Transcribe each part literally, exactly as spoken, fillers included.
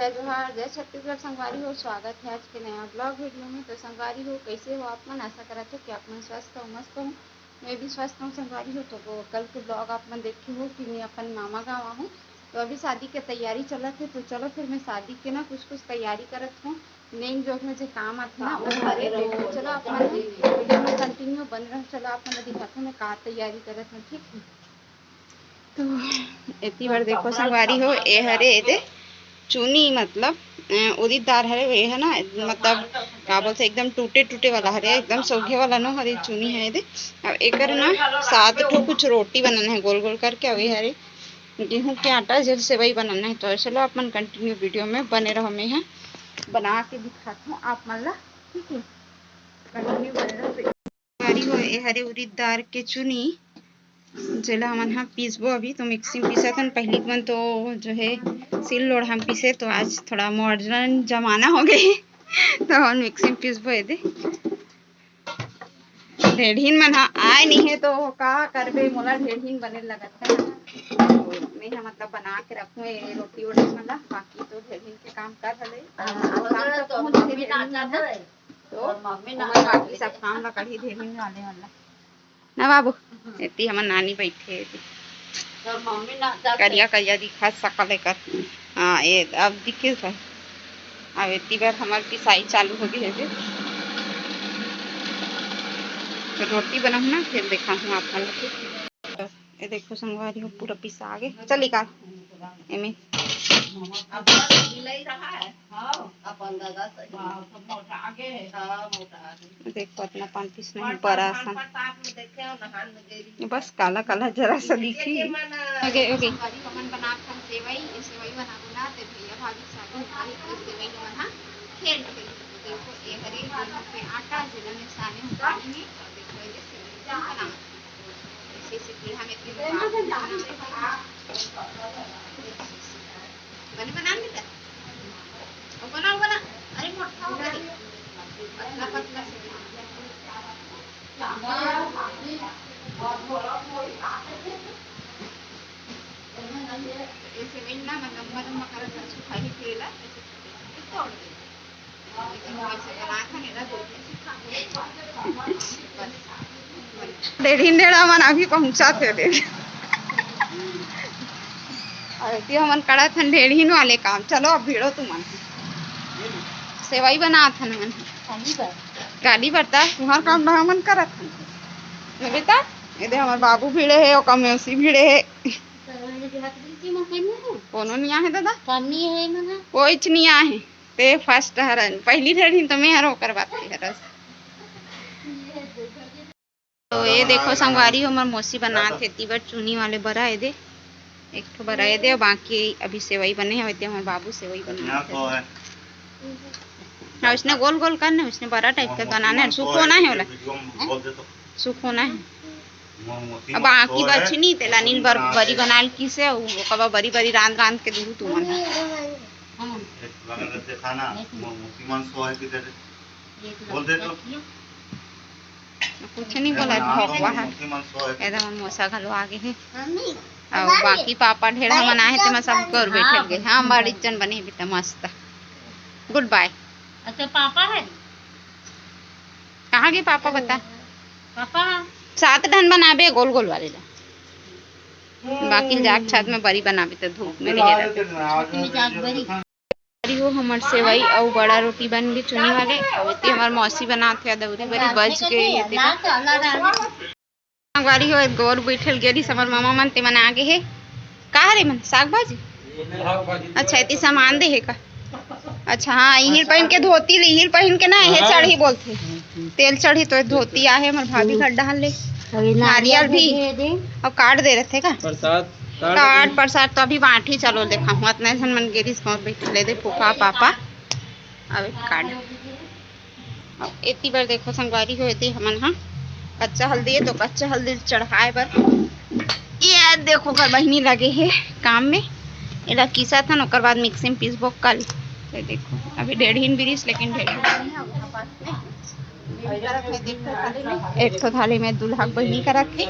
जय जोहार, जय छत्तीसगढ़ संगवारी हो। स्वागत है आज के नया ब्लॉग वीडियो में। तो संगवारी हो, कैसे हो आप मन? आशा करत हो कि आप मन स्वस्थ हो, मस्त हो। मैं भी स्वस्थ हूँ संगवारी हो। तो वो कल के ब्लॉग आप मन देखे हो कि मैं अपन मामा गाँव आहूँ। तो अभी शादी के तैयारी चलत है, तो चलो फिर मैं शादी के ना कुछ कुछ तैयारी करत हूँ। मेन जो है जे काम आथे ना, वो हरे। तो चलो आप मन वीडियो में कंटिन्यू बने रहो। चलो आप मन दिखात हूँ मैं का तैयारी करत हूँ, ठीक है? तो एती बार देखो संगवारी हो, ए हरे एदे चुनी, मतलब, अ, उड़ीद दार हरे, वे है ना, मतलब, का बोलथे, एकदम टूटे टूटे वाला हरे, एकदम सोघे वाला नो हरे चुनी है एदे। अब एकर ना सात ठो कुछ रोटी बनाना है गोल गोल करके, अउ ए हरे गेहूं के आटा जेल सेवई बनाना है। तो चलो आप मन कंटिन्यू वीडियो में बने रहो, मैं यहाँ बना के दिखात हूँ आप मन ला, ठीक है? कंटिन्यू बने रहो। संगवारी हो, ए हरे उड़ीद दार के चुनी, जेला हमन ह पीसबो। अभी तो मिक्सी में पीसत हन, पहिली के मन तो जो है सिल लोढ़ा में पीसे, तो आज थोड़ा मॉडर्न जमाना हो गए तो हमन मिक्सी में पीसबो। एदे ढेढ़ीन मन ह आए नहीं है तो का करबे, मोला ढेढ़ीन बने लगत है। मैं ह मतलब बना के रखूँ ये रोटी वोटी मन ला, बाकी तो ढेढ़ीन के काम कर हले। हाँ, काम तो तो पहुँच के मम्मी ढेढ़ीन मन ह। तो और मम्मी ना ओमन बाकी सब काम ला करही ढेढ़ीन वाले मन ला। ना बाबू, एती हमर नानी बइठे हे, एती। तोर मम्मी ना जाते। करिया करिया दिखत सकल एकर। हाँ, ये अब दिखे था। अब एती बार हमर पिसाई चालू हो गई है जे। तो रोटी बनाऊँ ना, फिर दिखाऊँ आप मन ला। ये देखो संगवारी हो, पूरा पिसा गे। चल निकाल एमे। अब बस मिलाई रहा है। हाँ, अपन दादा सही। हाँ, तो मोटा आगे है। हाँ, मोटा आगे। देखो, इतना पान पीसना है, बड़ा सा। बस काला काला जरा सा दिखी। ओके, ओके। संगवारी हो, हमन बनात हन सेवई, ये सेवई बनाबो ना, ते भैया भाभी साथ में खाही, तो सेवई हमन हा खेल खेल। देखो, ये हरे गेहूं के आटा, जेला में साने हूँ पानी में, और देखो, ये सेवई बनाबो। ऐसे ऐसे पीढ़ा में फिर बने बना बेटा। वो बना, वो बना। अरे मोटा हो गया। पतला पतला से। ऐसे नहीं ना, मैं लंबा लंबा करत हूँ, सुखाही पेड़ ला, ऐसे छोटे छोटे तोड़ दे। ढेढ़ीन ढेढ़ा मन अभी पहुंचा थे दे। अरे, हमन करत हन ढेढ़ीन वाले काम। चलो, अब भिड़ो तुमन। सेवई बनात हन हमन। गाली बरता, तुम्हार काम ना हमन करत हन। ना बेटा, ये दे हमर बाबू भिड़े हे, ओकर मौसी भिड़े हे। कोनो नहीं आहे दादा। कोईच नहीं आहे। ते फर्स्ट हरन, पहली ढेढ़ीन तो मैं हर ओकर बात के हरस। तो ये देखो संगवारी हो, हमर मौसी बनात हे एती बर चुनी वाले बरा, ये दे एक ठो बरा ये दे, बाकी अभी सेवई बने हवे, ते हमर बाबू सेवई बनात हे। हाँ, उसने गोल गोल करना, उसने बरा टाइप का बनाना है, सुखोना है वाला, सुखोना है। अब आँखी बचनी तेला नीन बर बरी बनाल किसे, ओकरा बरी बरी रांध रांध के दूहू तुमन। हाँ। एक लगा के देखा ना, मो-, मोती मांस तो है किधर? बोल दे तो। कुछ नहीं बोला, भौंकवा है। मोती मांस तो है। एकदम मोसा घलो आगे है। अब बाकी पापा ढेर हमन आहे, ते मैं सब कर बैठल गए। हाँ, बड़ी जन बने भी त मस्त। गुड बाय। अच्छा, पापा है? कहाँ गए पापा बता? पापा। सात ठन बनाबे गोल गोल वाले ला। बाकी जाग छात में बरी बनाबे तो धूप में रहे रहते। अरे वो हमर सेवई अउ बड़ा रोटी बन गई चुनी वाले। अउ एती हमर मौसी बनात हे अदौरी बरी बच गई हे तेला। संगवारी हो, गोर बैठल गेली हमर मामा मन, ते मन आगे हे। का हरे मन? साग भाजी? अच्छा, एती सामान दे हे का? अच्छा, हाँ, इहिल पहिन के धोती ले, इहिल पहिन के ना, हे चढ़ी बोलथे। तेल चढ़ी तो धोती आहे, हमर भाभी घर डाल ले। नारियल भी। अब काट दे रथे का? प्रसाद। काट प्रसाद तो अभी बांटी, चलो देखा हूँ, अतना झन मन गेली, बैठले दे फूफा पापा। अब काट। अब एती बर देखो संगवारी हो, एती हमन ह कच्चा हल्दी हे, तो कच्चा हल्दी चढ़ाए बर ये देखो, ओकर बहिनी लगे हे काम में, एला किसत हन, ओकर बाद मिक्सी में पीसबो कल। ये देखो, अभी ढेढ़ीन बिरिस, लेकिन ढेढ़ीन नहीं है ओकर पास में। एक ठो थाली में दूल्हा के बहिनी करा के।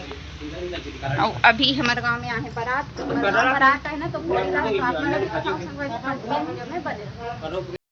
अउ अभी हमर गांव में आहे बारात, तो हमर गांव बारात आहे ना, तो पूरी ला तो आप मन ला भी खाओ संगवारी, हम पूरा वीडियो में बने रहो।